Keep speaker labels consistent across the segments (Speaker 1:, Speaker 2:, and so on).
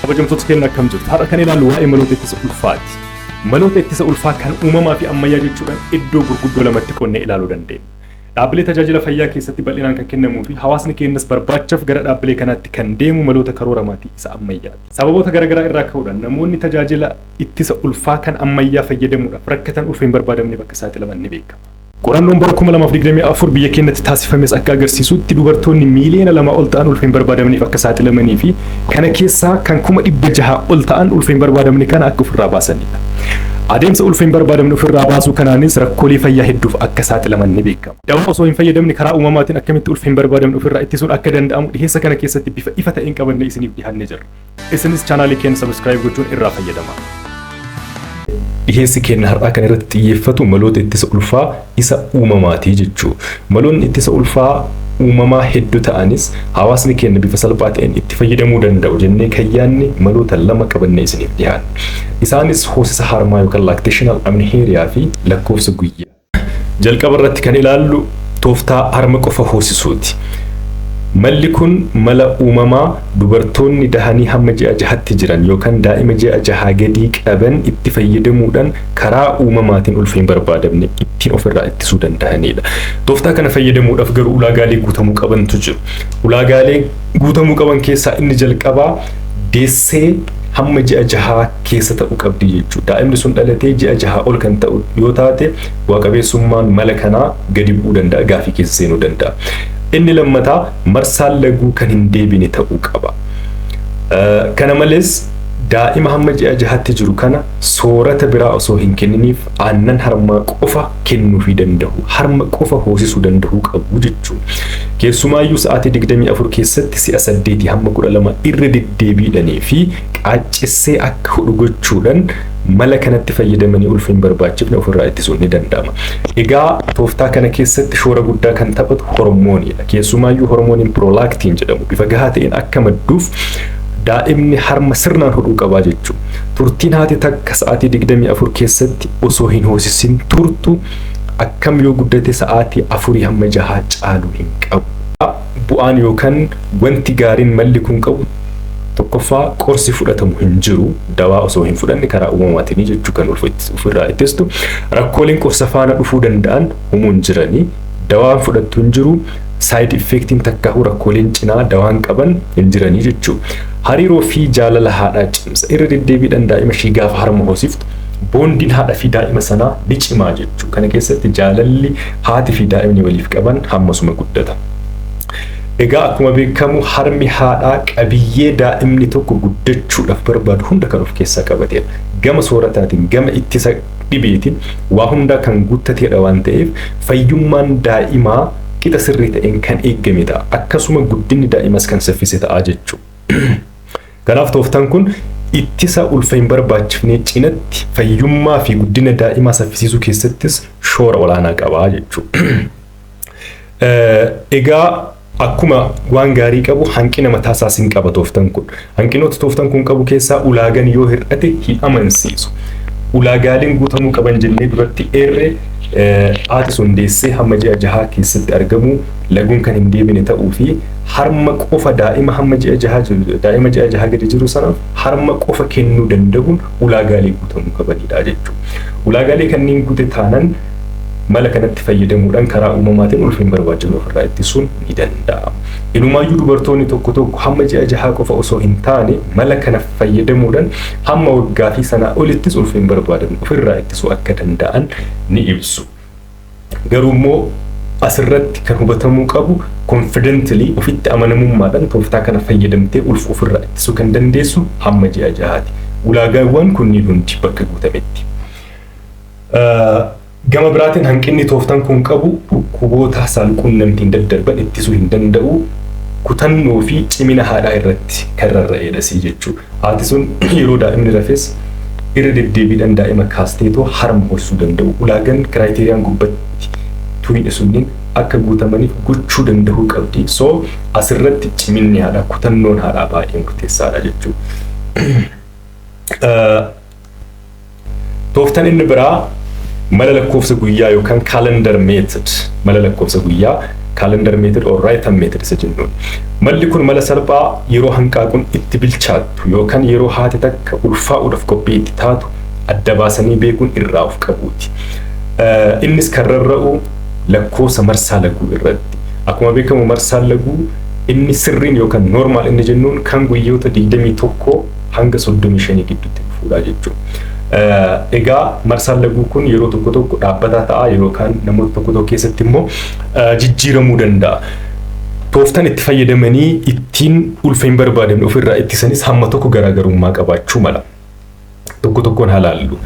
Speaker 1: Kabajamtoota keenya, akkam jirtu? Har'a kan ilaallu waa'ee maloota ittisa ulfaati. Maloota ittisa ulfaa kan uumamaa fi ammayyaa jechuudhaan iddoo gurguddoo lamatti qoonnee ilaaluu dandeenya. Dhaabbilee tajaajila fayyaa keessatti bal'inaan kan kennamuu fi hawaasni keenyas barbaachaaf gara dhaabbilee kanaatti kan deemu maloota karoora maatii isa ammayyaati. Sababoota garaagaraa irraa ka'uudhaan namoonni tajaajila ittisa ulfaa kan ammayyaa fayyadamuudhaaf rakkatan ulfa hin barbaadamne bakka saaxilaman ni beekama. Qorannoon bara 2024 biyya keenyatti taasifames akka agarsiisutti, dubartoonni miiliyoona 2 ol ta'an ulfa hin barbaadamneef akka saaxilamanii fi kana keessaa kan 600,000 ol ta'an ulfa hin barbaadamne kana akka ofirraa baasanidha. Adeemsa ulfa hin barbaadamne ofirraa baasuu kanaanis rakkoolee fayyaa hedduuf akka saaxilaman ni beekama. Dawaa osoo hin fayyadamne karaa uumamaatiin akkamitti ulfa hin barbaadamne ofirraa ittisuun akka danda'amu dhiheessa kana keessatti bifa ifa ta'een qabannee isiniif dhiyaannee jirra. Isinis chaanaalii keenya subscribe gochuun irraa fayyadamaa. Dhiheessi keenya har'aa kan irratti xiyyeeffatu maloota ittisa ulfaa isa uumamaatii jechuu. Maloonni ittisa ulfaa uumamaa hedduu ta'anis, hawaasni keenya bifa salphaa ta'een itti fayyadamuu danda'u jennee kan yaadne maloota lama qabannee isiniif dhiyaanne. Isaanis hoosisa harmaa yookaan lactational amenorrhea fi lakkoofsa guyyaa. Jalqaba irratti kan ilaallu tooftaa harma qofa hoosisuuti. Malli kun mala uumamaa dubartoonni dahanii hamma ji'a 6tti jiran yookaan daa'ima ji'a 6 gadii qaban itti fayyadamuudhaan karaa uumamaatiin ulfa hin barbaadamne ittiin ofirraa ittisuu danda'anidha. Tooftaa kana fayyadamuudhaaf garuu ulaagaalee guutamuu qabantu jiru. Ulaagaalee guutamuu qaban keessaa inni jalqabaa deessee hamma ji'a 6 keessa ta'uu qabdi jechuudha. Daa'imni sun dhalatee ji'a 6 ol kan ta'u yoo taate, bu'a qabeessummaan mala kanaa gadi bu'uu danda'a, gaafii keessa seenuu danda'a. Inni lammataa marsaan laguu kan hin deebine ta'uu qaba. Kana malees daa'ima hamma ji'a 6tti jiru kana soorata biraa osoo hin kenniniif aannan harmaa qofa kennuufii danda'u, harma qofa hoosisuu danda'uu qabu jechuudha. Keessumaayyuu sa'aatii 24 keessatti si'a 8 hamma 12 irra deddeebiidhanii fi qaaccessee akka hodhu gochuudhaan mala kanatti fayyadamanii ulfa hin barbaachifne ofirraa ittisuun ni danda'ama. Egaa tooftaa kana keessatti shoora guddaa kan taphatu hormooniidha. Keessumaayyuu hormooniin prolactin jedhamu bifa gahaa ta'een akka madduuf daa'imni harma sirnaan hodhuu qabaa jechuudha. Turtiin haati takka sa'aatii 24 keessatti osoo hin hoosisin turtu akkam yoo guddate sa'aatii 4 hamma 6 caaluu hin qabu. Bu'aan yookaan wanti gaariin malli kun qabu, tokkoffaa, qorsi fudhatamu hin jiru. Dawaa osoo hin fudhanne karaa uumamaatiin jechuu kan ofirraa ittistu. Rakkooleen qorsa faana dhufuu danda'an humuun jiranii, dawaan fudhattu hin jiru, side effectiin takkaahuu rakkooleen cinaa dawaan qaban hin jiranii jechuu. Hariiroo fi jaalala haadhaa cimsa. Irra deddeebiidhaan daa'ima ishii gaafa harma hoosiftu bondiin haadha fi daa'ima sanaa ni cimaa jechuu. Kana keessatti jaalalli haati fi daa'imni waliif qaban hammasuma guddata. Egaa akkuma beekamu harmi haadhaa qabiyyee daa'imni tokko guddachuudhaaf barbaadu hunda kan of keessaa qabatedha. Gama soorataatiin, gama ittisa dhibeetiin waa hundaa kan guuttateedha waan ta'eef, fayyummaan daa'imaa qixa sirrii ta'een kan eeggame ta'a. Akkasuma guddinni daa'imas kan saffise ta'a jechuudha. Kanaaf tooftaan kun ittisa ulfa hin barbaachifne cinatti fayyummaa fi guddina daa'imaa saffisiisuu keessattis shoora olaanaa qaba jechuudha. Egaa akkuma waan gaarii qabu hanqina mataa isaas hin qaba tooftaan kun. Hanqinoota tooftaan kun qabu keessaa ulaagaan yoo hir'ate hin amansiisu. Ulaagaaleen guutamuu qaban jennee duratti eerre, haati sun deessee hamma ji'a 6 keessatti argamu, laguun kan hin deebine ta'uu fi harma qofa daa'ima hamma ji'a 6 jiru, daa'ima ji'a 6 gadi jiru sanaaf harma qofa kennuu danda'uun ulaagaalee guutamuu qabanidha jechuudha. Ulaagaalee kanneen guute taanan mala kanatti fayyadamuudhaan karaa uumamaatiin ulfa hin barbaachifne ofirraa ittisuun ni danda'ama. Inumaayyuu dubartoonni tokko tokko hamma ji'a 6 qofa osoo hin taane mala kana fayyadamuudhaan hamma waggaa fi sanaa olittis ulfa hin barbaadamne ofirraa ittisuu akka danda'an ni ibsu. Garuu immoo asirratti kan hubatamuu qabu, confidently, ofitti amanamummaadhaan tooftaa kana fayyadamtee ulfa ofirraa ittisuu kan dandeessu hamma ji'a 6ti. Ulaagaawwan kunniin hundi bakka guutametti. Gama biraatiin hanqinni tooftaan kun qabu dhukkuboota saalquunnamtiin daddarban ittisuu hin danda'u. Kutannoo fi cimina haadhaa irratti kan rarra'edha si jechuudha. Haati sun yeroo daa'imni rafes irra deddeebiidhaan daa'ima kaasteetoo harma hoosisuu danda'u. Ulaagaan, criteriaan gubbatti tuyne sunniin akka guutamaniif gochuu danda'uu qabdi. So asirratti ciminni haadhaa, kutannoon haadhaa baay'ee murteessaadha jechuudha. Tooftaan inni biraa mala lakkoofsa guyyaa yookaan calendar method, mala lakkoofsa guyyaa Calendar method or rhythm method isa jennuun. Malli kun mala salphaa yeroo hanqaaquun itti bilchaattu yookaan yeroo haati takka ulfaa'uudhaaf qophii itti taatu adda baasanii beekuun irraa of qabuuti. Innis kan rarra'u lakkoofsa marsaa laguu irratti. Akkuma beekamu, marsaan laguu inni sirriin yookaan normal inni jennuun kan guyyoota 21 hanga 35 gidduutti dhufuudha jechuudha. Egaa marsaan laguu kun yeroo tokko tokko dhaabbataa ta'a, yookaan namoota tokko tokko keessatti immoo jijjiiramuu danda'a. Tooftaan itti fayyadamanii ittiin ulfa hin barbaadamne ofirraa ittisanis hamma tokko garaagarummaa qabaachuu mala. Tokko tokkoon haa laallu.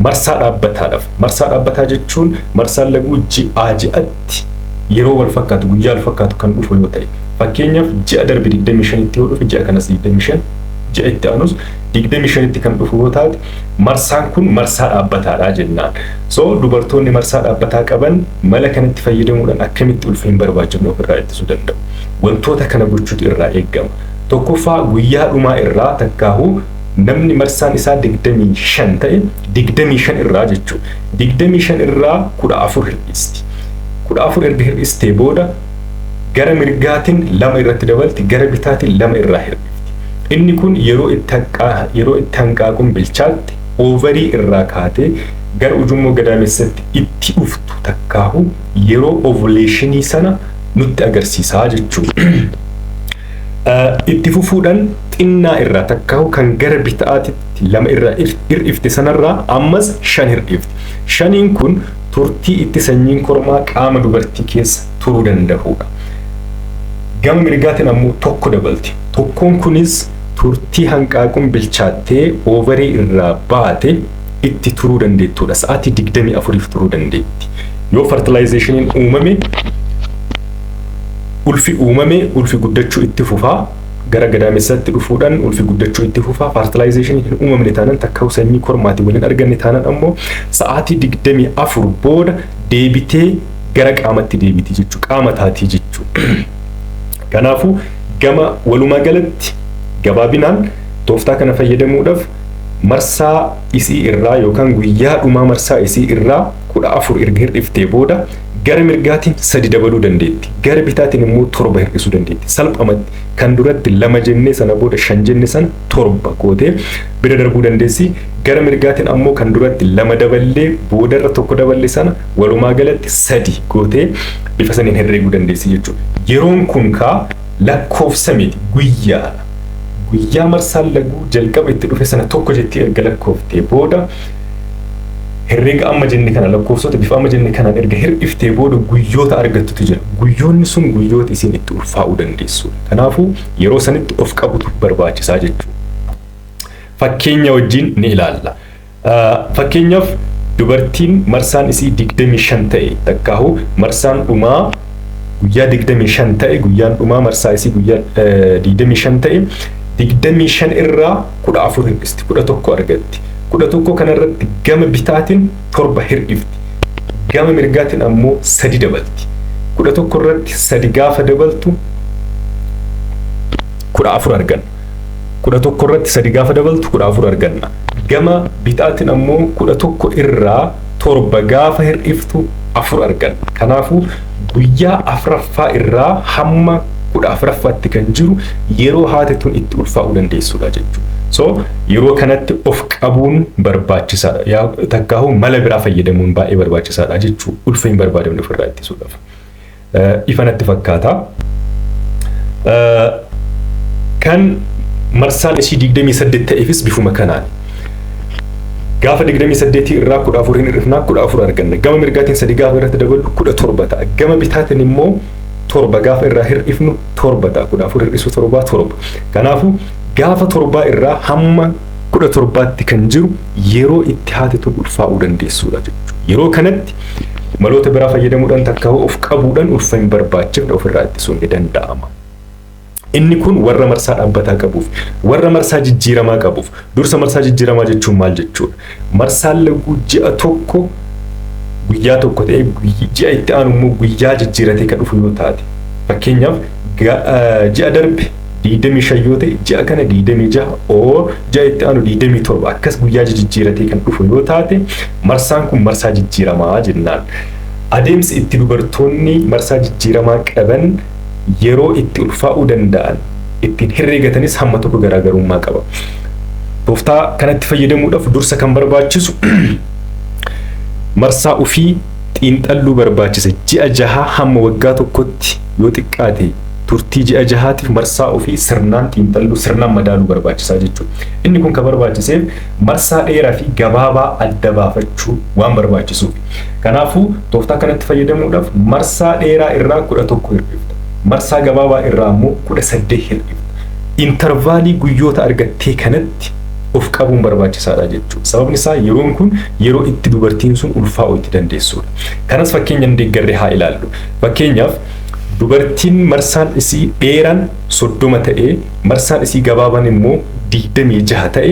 Speaker 1: Marsaa dhaabbataadhaaf. Marsaa dhaabbataa jechuun marsaan laguu ji'aa ji'atti yeroo wal fakkaatu, guyyaa wal fakkaatu kan dhufu yoo ta'e. Fakkeenyaaf, ji'a darbe 25tti yoo dhufe, ji'a kanas 25, ji'a itti aanus 25tti kan dhufu yoo taate, marsaan kun marsaa dhaabbataadha jennaan. So dubartoonni marsaa dhaabbataa qaban mala kanatti fayyadamuudhaan akkamitti ulfa hin barbaachifne ofirraa ittisuu danda'u? Wantoota kana gochuutu irraa eegama. Tokkoffaa, guyyaa dhumaa irraa, takkaahu namni marsaan isaa 25 ta'e 25 irraa jechuudha. 25 irraa 14 hir'isti. 14 erga hir'istee booda gara mirgaatiin lama irratti dabalti, gara bitaatiin lama irraa hir'ifti. Inni kun yeroo itti hanqaaquun bilchaatte ovary irraa kaatee gara ujummoo gadaamessatti itti dhuftu, takkaahu yeroo ovulation sana nutti agarsiisaa jechuudha. Itti fufuudhaan xinnaa irraa, takkaahu kan gara bitaatitti lama irraa hir'ifte sanarraa ammas shan hir'ifte. Shaniin kun turtii itti sanyiin kormaa qaama dubartii keessa turuu danda'udha. Gama mirgaatiin ammoo tokko dabalti. Tokkoon kunis turtii hanqaaquun bilchaattee ovary irraa baate itti turuu dandeettudha. Sa'aatii 24f turuu dandeetti. Yoo fertilizationiin uumame, ulfi uumame, ulfi guddachuu itti fufaa, gara gadaamessatti dhufuudhaan ulfi guddachuu itti fufaa. Fertilization hin uumamne taanaan, takka sanyii kormaatii waliin arganne taanaan ammoo sa'aatii 24 booda deebitee gara qaamatti deebiti jechuudha. Qaama taatii jechuudha. Kanaafuu gama walumaa galatti gabaabinaan tooftaa kana fayyadamuudhaaf marsaa isii irraa yookaan guyyaa dhumaa marsaa isii irraa 14 erga hir'iftee booda gara mirgaatiin sadi dabaluu dandeetti. Gara bitaatiin immoo torba hir'isuu dandeetti. Salphamatti kan duratti lama jennee sana booda shan jenne sana torba gootee bira darbuu dandeessi. Gara mirgaatiin ammoo kan duratti lama daballee boodarra tokko daballe sana walumaa galatti sadi gootee bifa saniin herreeguu dandeessi jechuudha. Yeroon kun kaa lakkoofsa miti, guyyaadha. Guyyaa marsaan laguu jalqaba itti dhufe sana tokko jettee erga lakkooftee booda, herreega amma jenne kana, lakkoofsota bifa amma jenne kanaan erga hir'iftee booda guyyoota argattutu jira. Guyyoonni sun guyyoota isiin itti ulfaa'uu dandeessudha. Kanaafuu yeroo sanitti of qabutu barbaachisaa jechuudha. Fakkeenya wajjin ni ilaalla. Fakkeenyaaf, dubartiin marsaan isii 25 ta'e, takkaahu marsaan dhumaa guyyaa 25 ta'e, guyyaan dhumaa marsaa isii guyyaa 25 ta'e, 25 irraa 14 hir'isti, 11 argatti. 11 kanarratti gama bitaatiin torba hir'ifti. Gama mirgaatiin ammoo sadi dabalti. 11 irratti sadi gaafa dabaltu 14 arganna. 11 irratti sadi gaafa dabaltu 14 arganna. Gama bitaatiin ammoo 11 irraa torba gaafa hir'iftu afur arganna. Kanaafuu guyyaa afuraffaa irraa hamma 14ffaatti kan jiru yeroo haati tun itti ulfaa'uu dandeessudha jechuudha. So yeroo kanatti of qabuun barbaachisaadha. Yaa takkaahu mala biraa fayyadamuun baay'ee barbaachisaadha jechuudha. Ulfa hin barbaadamne ofirraa ittisuudhaaf. Ifa natti fakkaata. Kan marsaan ishii 28 ta'eefis bifuma kanaan. Gaafa 28 irraa 14 hin hir'ifnaa, 14 arganna. Gama mirgaatiin sadi gaafa irratti daballu 17 ta'a. Gama bitaatiin immoo torba gaafa irraa hir'ifnu torba ta'a. 14 hir'isuu torbaa torba. Kanaafuu gaafa torbaa irraa hamma 17tti kan jiru yeroo itti haati tun ulfaa'uu dandeessudha jechuudha. Yeroo kanatti maloota biraa fayyadamuudhaan, takka of qabuudhaan ulfa hin barbaachifne ofirraa ittisuun ni danda'ama. Inni kun warra marsaa dhaabbataa qabuuf, warra marsaa jijjiiramaa qabuuf. Dursa marsaa jijjiiramaa jechuun maal jechuudha? Marsaan laguu ji'a tokko guyyaa tokko ta'ee ji'a itti aanu immoo guyyaa jijjiiratee kan dhufu yoo taate, fakkeenyaaf, ji'a darbe 25 yoo ta'e, ji'a kana 26 oo ji'a itti aanu 27, akkas guyyaa jijjiiratee kan dhufu yoo taate, marsaan kun marsaa jijjiiramaa jennaan. Adeemsi itti dubartoonni marsaa jijjiiramaa qaban yeroo itti ulfaa'uu danda'an ittiin herreegatanis hamma tokko garaagarummaa qaba. Tooftaa kanatti fayyadamuudhaaf dursa kan barbaachisu marsaa ofii xiinxalluu barbaachisa. Ji'a 6 hamma waggaa tokkotti yoo xiqqaate turtii ji'a 6tiif marsaa ofii sirnaan xiinxalluu, sirnaan madaaluu barbaachisaa jechuudha. Inni kun kan barbaachiseef marsaa dheeraa fi gabaabaa adda baafachuu waan barbaachisuuf. Kanaafuu tooftaa kanatti fayyadamuudhaaf marsaa dheeraa irraa 11 hir'ifta. Marsaa gabaabaa irraa immoo 18 hir'ifta. Intervalii guyyoota argattee kanatti of qabuun barbaachisaadha jechuudha. Sababni isaa yeroon kun yeroo itti dubartiin sun ulfaa'uu itti dandeessudha. Kanas fakkeenyaan deeggarree haa ilaallu. Fakkeenyaaf, dubartiin marsaan isii dheeraan 30 ta'ee, marsaan isii gabaabaan immoo 26 ta'e,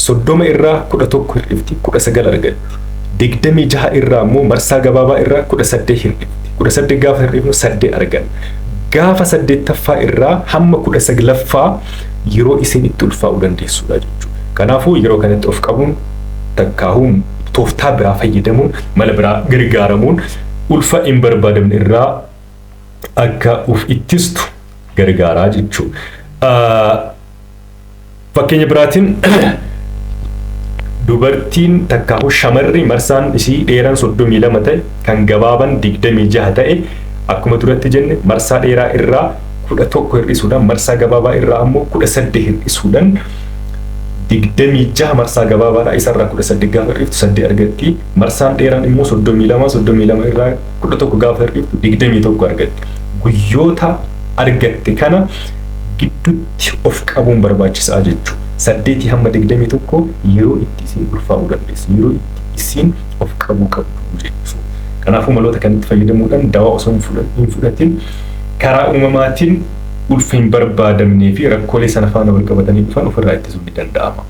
Speaker 1: 30 irraa 11 hir'ifti, 19 argatti. 26 irraa immoo, marsaa gabaabaa irraa 18 hir'ifti. 18 gaafa hir'ifnu 8 arganna. Gaafa saddeettaffaa irraa hamma 19ffaa yeroo isin itti ulfaa'uu dandeessudha jechuudha. Kanaafuu yeroo kanatti of qabuun takkaahuun, tooftaa biraa fayyadamuun, mala biraa gargaaramuun ulfa hin barbaadamne irraa akka of ittistu gargaaraa jechuudha. Fakkeenya biraatiin, dubartiin takkaahu shamarri marsaan isii dheeraan 32 ta'e, kan gabaaban 26 ta'e, akkuma duratti jenne marsaa dheeraa irraa 11 hir'isuudhaan, marsaa gabaabaa irraa ammoo 18 hir'isuudhaan, 26 marsaa gabaabaadha, isarraa 18 gaafa hir'iftu 8 argatti. Marsaan dheeraan immoo 32, 32 irraa 11 gaafa hir'iftu 21 argatti. Guyyoota argatte kana gidduutti of qabuun barbaachisaa jechuudha. 8 hamma 21 yeroo itti isin ulfaa'uu dandeessu, yeroo itti isin of qabuu qabdu jechuudha. Kanaafuu maloota kanatti fayyadamuudhaan dawaa osoo hin fudhatin karaa uumamaatiin ulfa hin barbaadamnee fi rakkoolee sana faana wal qabatanii dhufan ofirraa ittisuun ni danda'ama.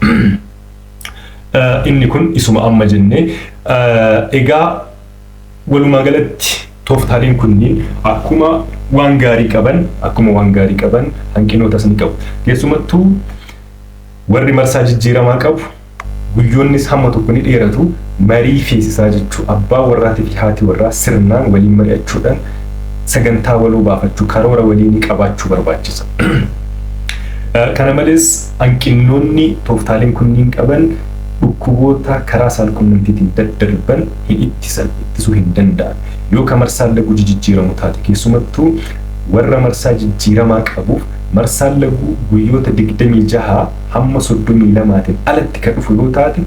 Speaker 1: Inni kun isuma amma jennee. Egaa walumaa galatti tooftaaleen kunniin akkuma waan gaarii qaban hanqinootas ni qabu. Keessumattuu warri marsaa jijjiiramaa qabu guyyoonnis hamma tokko ni dheeratu, marii feesisaa jechuu. Abbaa warraatii fi haati warraa sirnaan waliin mari'achuudhaan sagantaa waloo baafachuu, karoora waliinii qabaachuu barbaachisa. Kana malees hanqinoonni tooftaaleen kunniin qaban dhukkuboota karaa saalqunnamtiitiin daddarban hin ittisan, ittisuu hin danda'an. Yoo ka marsaan laguu jijjiiramu taate, keessumattuu warra marsaa jijjiiramaa qabuuf, marsaan laguu guyyoota 26 hamma 32tiin alatti ka dhufu yoo taate,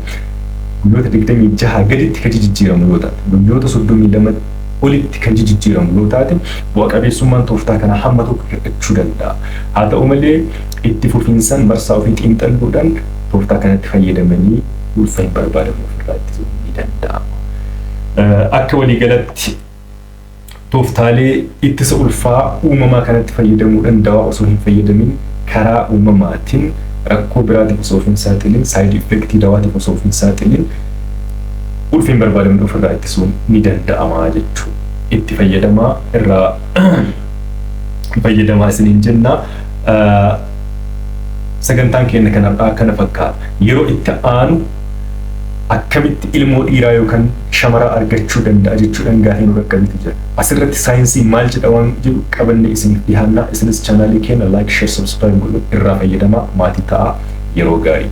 Speaker 1: guyyoota 26 gaditti ka jijjiiramu yoo taate, guyyoota 32 olitti kan jijjiiramu yoo taate, bu'a qabeessummaan tooftaa kanaa hamma tokko hir'achuu danda'a. Haa ta'u malee itti fufiinsaan marsaa ofii xiinxalluudhaan tooftaa kanatti fayyadamanii ulfa hin barbaadamne ofirraa ittisuun ni danda'ama. Akka waliigalatti tooftaalee ittisa ulfaa uumamaa kanatti fayyadamuudhaan dawaa osoo hin fayyadamin karaa uumamaatiin rakkoo biraatiif osoo of hin saaxilin, side effectii dawaatiif osoo of hin saaxilin, ulfa hin barbaadamne ofirraa ittisuun ni danda'ama jechuudha. Itti fayyadamaa, irraa fayyadamaa isiniin jenna. Sagantaan keenya kanarraa kana fakkaata. Yeroo itti aanu akkamitti ilmoo dhiiraa yookaan shamaraa argachuu danda'a jechuudhaan gaafii nu qaqqabetu jira. Asirratti saayinsii maal jedha waan jedhu qabanne isiniif dhiyaannaa. Isinis channelii keenya like, share, subscribe godhuun irraa fayyadamaa, maatii ta'aa. Yeroo gaarii.